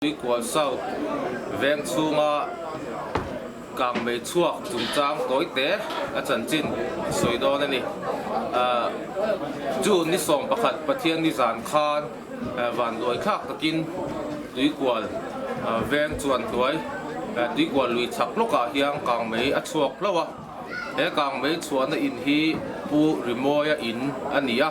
Tuikual South veng chhunga kangmei chhuak chungchang tawite a chanchin sawi dawn a ni. June ni 11 Pathian ni zan khan vanduai thlak takin Tuikual veng chuan hnuai Tuikual lui chhak lawkah hian kangmei a chhuak hlauh a. He kangmei chhuahna in hi Pu Rimawia in a ni a,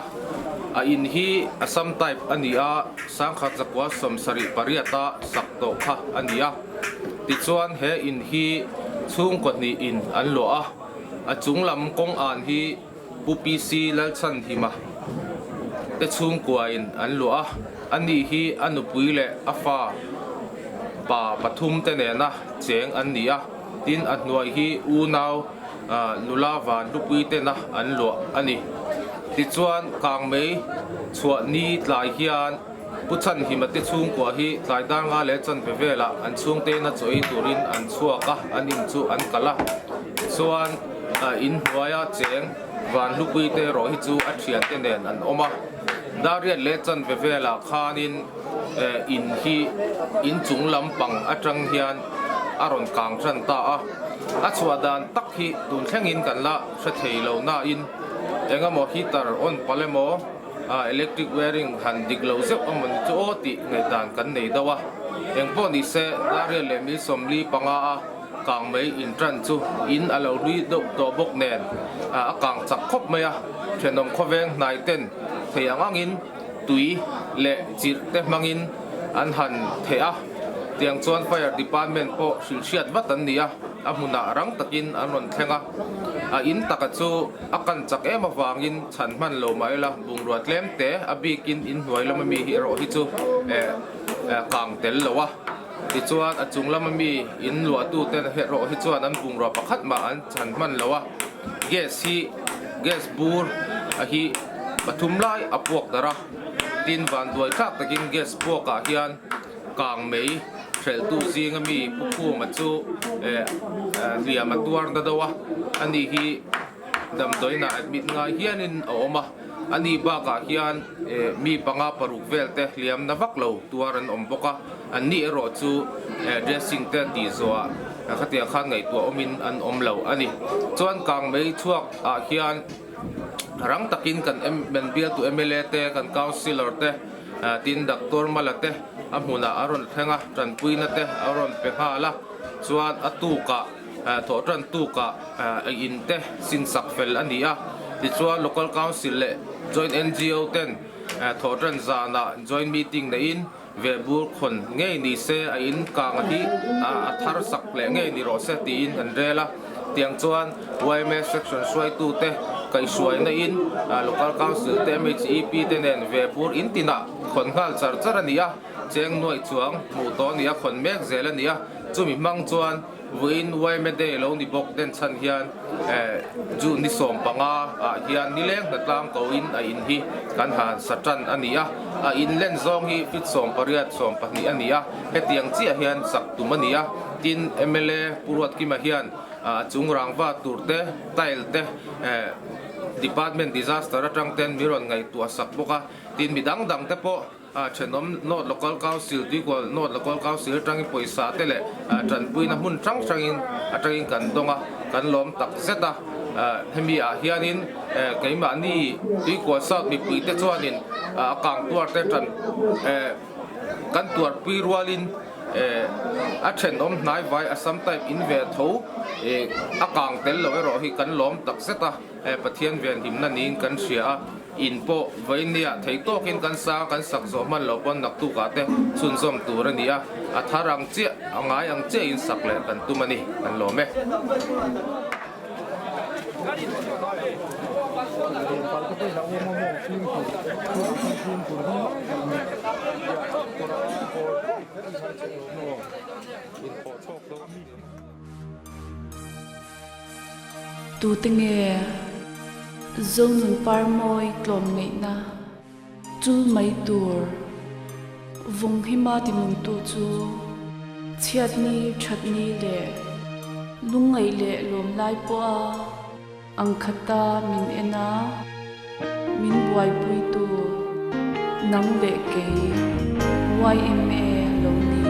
a in hi Assam type a ni a, sangkhat zakua 78 a sak tawh kha a ni a. Tichuan he in hi chhungkaw hnih in an luah a, a chung lam kawng an hi Pu PC Lalchhanhima te chhungkua in an luah a, a ni hi a nupui leh a fa pa pathum te nena cheng an ni a. Tin, a hnuai hi unau nula van hlupui tena an luah a ni. Tichuan, kangmei chhuah ni tlai hian Pu Chhanhima te chhungkua hi tlai dar nga leh chanve velah an chhungteina chaw ei turin an chhuak a, an in chu an kalh a. Tichuan, in hnuaia cheng van hlupui te erawh hi chu a thiante nen an awm a. Dar riat leh chanve velah khanin in hi in chung lampang atang hian a rawn kang tan ta a, a chhuah dan tak hi tun thlengin kan la hre thei lo nain engemaw heater on palh emaw electric wiring han dik lo zeuh emaw ni chu aw tih ngaihdan kan nei deuh a, engpawh ni se Darial leh mi 45 a kang mai in tan chu in a lo hlui deuh tawh bawk nen a kang chak khawp mai a, thenawm khawveng hnai ten thei ang angin tui leh chirh te hmangin an han theh a, tiang chuan Fire Department pawh hrilh hriat vat an ni a, a hmunah rang takin an rawn thleng a, a in taka chu a kan chak em avangin chhan hman lo mah ila bungrua tlem te a bikin in hnuai lama mi hi erawh hi chu kang tel lo a, tichuan a chung lama mi in luahtu te erawh hi chuan an bungrua pakhat mah an chhan hman lo a. Gas hi gas bur a hi pathum lai a puak darh a, tin vanduai thlak takin gas puakah hian kang mei hrelhtu zinga mi Pu Khuma chu eh hliam a tuar na deuh a, ani hi damdawiinah admit ngai hianin a awm a, ani bakah hian eh mi panga paruk vel te hliam na vak lo tuar an awm bawk a. An ni erawh chu dressing te tih zawhah khatiang khan ngaihtuah awmin an awm lo a ni. Chuan kangmei chhuak ah hian rang takin kan men bialtu mla te, kan councillor te, tin Doctor Mala te a hmunah a rawn thleng a, tanpuina te a rawn pe nghal a. Chuan a tukah thawhtan tukah in te sinsak fel a ni a. Tichuan Local Council leh Joint NGO ten thawhtan zanah joint meeting neihin, Ve bur khawn ngei ni se a in kang a hi a thar sak leh ngei ni rawh se tiin an rel a. Tiang chuan yma section hruaitu te kaihhruaina in Local Council te MHEP te nen ve bur in tinah khawn nghal char char a ni a, cheng nuaih chuang hmuh tawh a ni a, khawn mek zel a ni a. Chumi hmang chuan Vawiin yma Day lo ni bawk den chhan hian June ni 15 ah hian nileng hnatlang ko in a in hi kan han sa tan a ni a, a in len zawng hi feet 18 12 a ni a, hetiang chiah hian sak tum a ni a, tin mla Pu Ruatkima hian a chung rangva tur te, tile te Department Disaster atang ten mi rawn ngaihtuah sak bawk a, tin mi dang dang te pawh. A thenawm North Local Council, Tuikual North Local Council atangin pawisa te leh tanpuina hmun hrang hrangin atangin kan dawng a, kan lawm tak zet a. Hemi ah hianin keimahni Tuikual South mipui te chuanin a kang tuar te tan kan tuarpui rualin a thenawm hnaivai Assam type in ve tho a kang tel lo erawh hi kan lawm tak zet a, Pathian venhimna niin kan hria a. In pawh vawinia thei tawkin kan sa kan sak zawh hman loh pawn naktukah te chhunzawm tur a ni a, a thar ang chiah, a ngai ang chiahin sak leh kan tum a ni, kan lawm e. Tute nge Zonun Parmawi tlawm ngeihna chul mai tur vawng hima tinungtu chu chhiatni thatni leh lungngaih leh lawm lai pawha ang khata min en a, min buaipuitu nang leh kei yma. lo ni?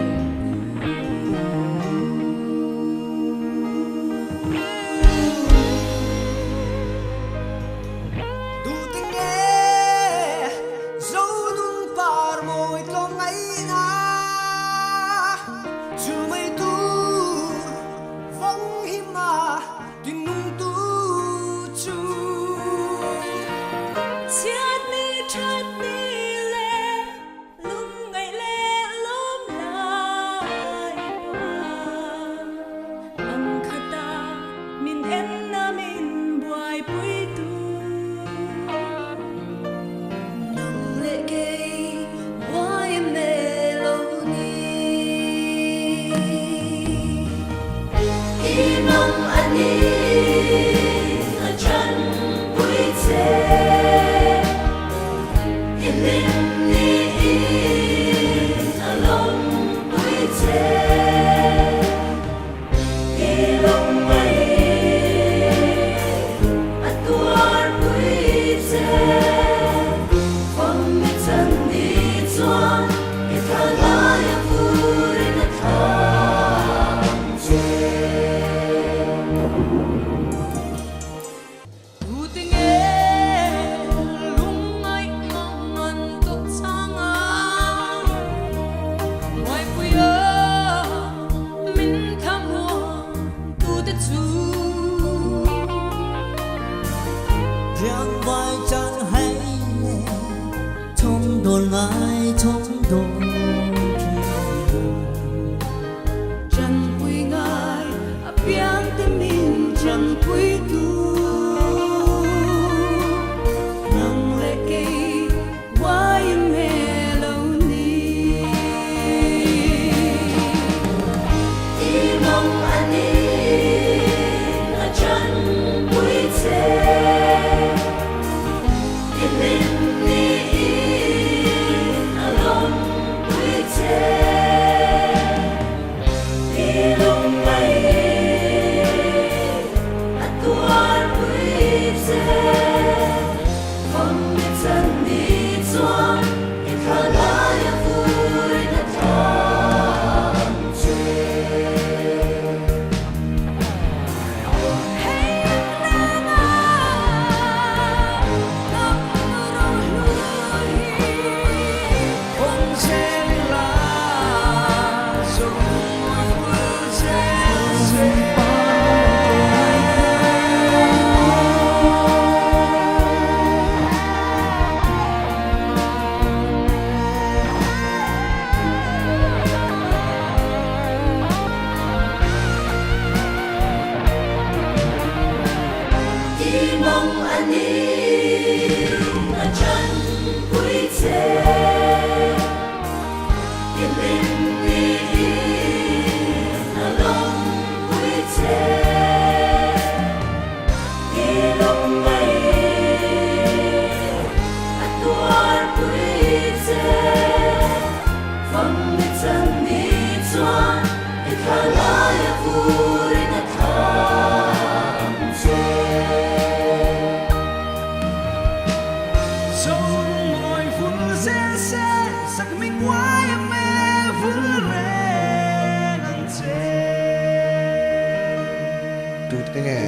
Tute nge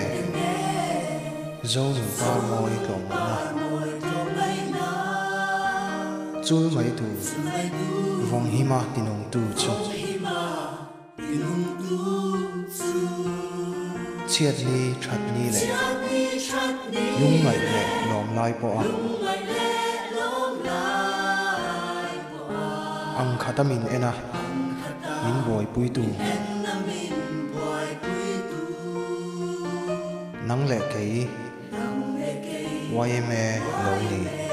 Zonun par mawi tlawmngaihna chul mai tur vawng hima tinungtu chu chhiat ni that ni leh lungngaih leh lawm lai pawh a ang khata min en a min buaipuitu. Nang leh kei yma lo ni.